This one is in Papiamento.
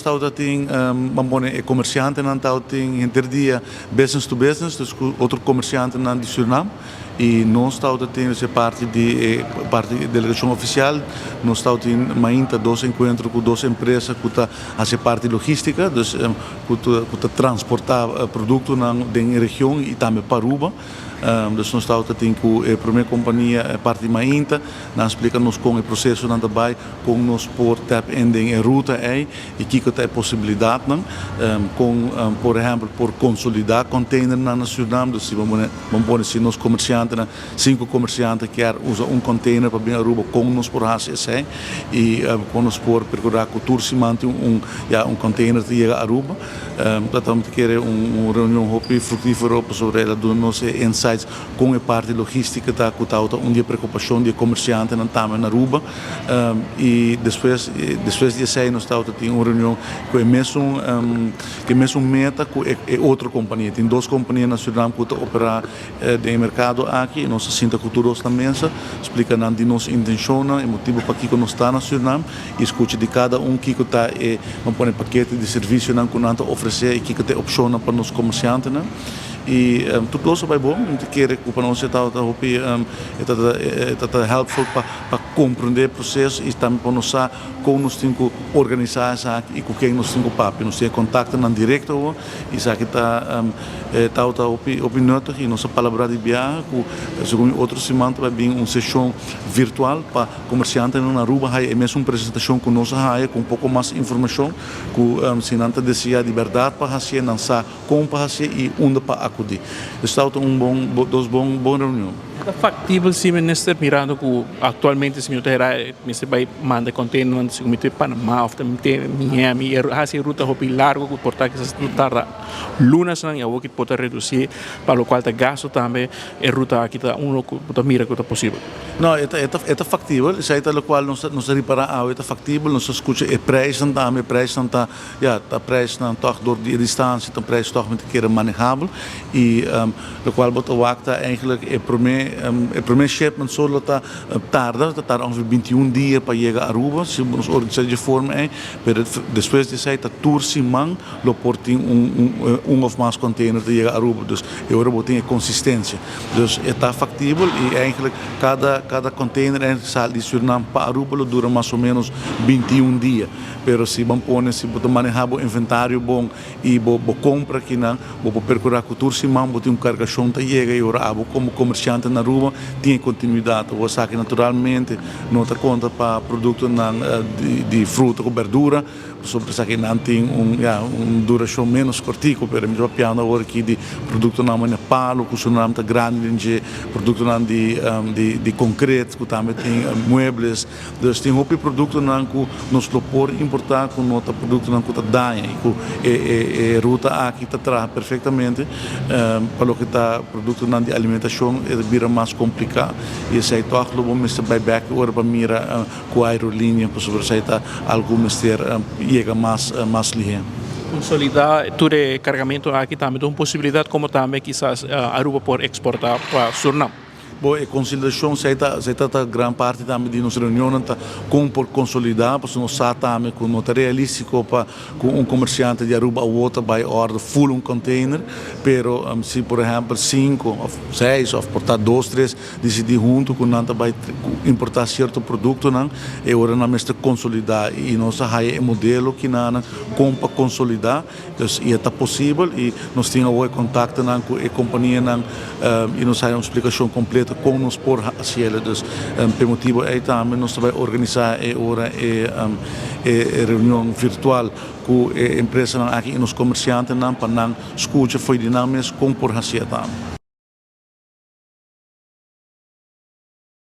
Tabatin, ban pone e comerciantenan tabatin henter dia business to business, dus cu otro comerciantenan di Surinam y nos tabatin dus e parti di e parti di delegacion oficial. Nos tabatin mainta dos encuentro cu dos empresa cu ta haci parti logistica, dus cu ta transporta productonan den e region y tambe pa Aruba. Dus nos tabatin cu e prome compania e parti mainta, nan splica nos con e procesonan ta bay, con nos por tap in den e ruta ei y kico ta e posibilidadnan, con por ehempel por consolida containernan na Surinam. Dus si bo pone si nos comerciantenan, cinco comerciante kier usa un container pa bin Aruba, con nos por haci esey y con nos por percura cu tur siman tin un, ya, un container ta yega Aruba. Ta ta kere un reunion hopi fructifero pasobra el a duna nos e insights con e parti logistica ta cu ta un di e preocupacion di e comerciantenan tambe na Aruba. Y despues di esey nos tabata tin un reunion cu e mesun meta cu e otro compania. Tin dos compania na Surinam cu ta opera den e mercado aki y nos a sinta cu tur dos na mesa, splica nan di nos intencionnan, e motibo pakico nos ta na Surinam y scucha di cada un kico ta e, ban pone, pakete di servicionan cu nan ta ofrece y kico ta e opcionnan pa nos comerciantenan. Y tur cos a bay bon. Mi ta kere cu pa nos ta hopi ta helpful pa comprende e proceso y tambe pa nos sa con nos tin cu organisa esaki y cu ken nos tin cu papia. Nos tin contactonan directo y esaki ta hopi hopi nuttig y nos a palabra di biaha cu segun otro siman ta bay bin un sesion virtual pa comerciantenan na Aruba haya e mesun presentacion cu nos a haya cu un poco mas informacion cu si nan ta desea di berdad pa haci, nan sa con pa haci y unda pa acudi. Dus ta un bon, dos bon bon reunion. Ta factibel si, minister, mirando cu actualmente si mi ta mester bay manda container si mi Panama of tambe Miami, haci ruta hopi largo cu por ta kisas tarda lunanan y awor cu por reduci, pa locual ta gasto tambe, e ruta aki ta uno cu ta mira cu ta posibel? No, e ta factibel, esey ta locual nos a ripara awe, ta factibel. Nos a scucha e prijsnan tambe, prijsnan ta, ja, ta prijsnan toch door di distancia, ta prijs toch met kere manehabel y locual bo ta wak ta eigenlijk e prome shipment solo ta tarda, ta tarda ongeveer 21 dia pa yega Aruba, si nos organisa di forma ey, pero despues di esey ta tur siman lo por tin un of mas container ta yega Aruba, dus e ora bo tin e consistencia. Dus e ta factibel y eigenlijk cada container eigenlijk sali di Surinam pa Aruba lo dura mas o menos 21 dia. Pero si ban pone si bo ta maneha bo inventario bon y bo compra akinan, bo por percura cu tur siman bo tin un cargacion ta yega y ora abo como comerciante na Aruba tin continuidad. Bo sa cu naturalmente no ta conta pa productonan di fruta cu berdura, pasobra esakinan tin un, ja, un duracion menos cortico, pero mi ta papiando awor aki di productonan manera palo cu su nan ta grandi den dje, productonan di concreto cu tambe tin muebles. Dus tin hopi productonan cu nos lo por importa cu no ta productonan cu ta daña y cu e ruta aki ta traha perfectamente. Pa loke ta productonan di alimentacion e bira mas complica y esey toch lo bo mester bay bek ora pa mira cu aerolinea, pasobra esey ta algo mester yega mas lihe. Consolida tur e cargamento aki tambe ta un posibilidad, como tambe kisas Aruba por exporta pa Surinam? Bo, e consolidacion esey ta gran parti tambe di nos reunion, ta con por consolida, pasobra nos sa tambe cu no ta realistico pa cu un comerciante di Aruba awor ta bay order full un container, pero si por ehempel 5 of 6 of por ta 2, 3 dicidi hunto cu nan ta bay importa cierto productonan, e ora nan mester consolida y nos a haya e modelo cu nan con pa consolida. Dus e ta posibel y nos tin awor contactonan cu e companianan y nos haya un explicacion completo con nos por haci. Dus pa e motibo ey tambe nos ta bay organisa e ora e reunion virtual cu e empresanan aki y nos comerciantenan pa nan scucha for di nan mes con por haci tambe.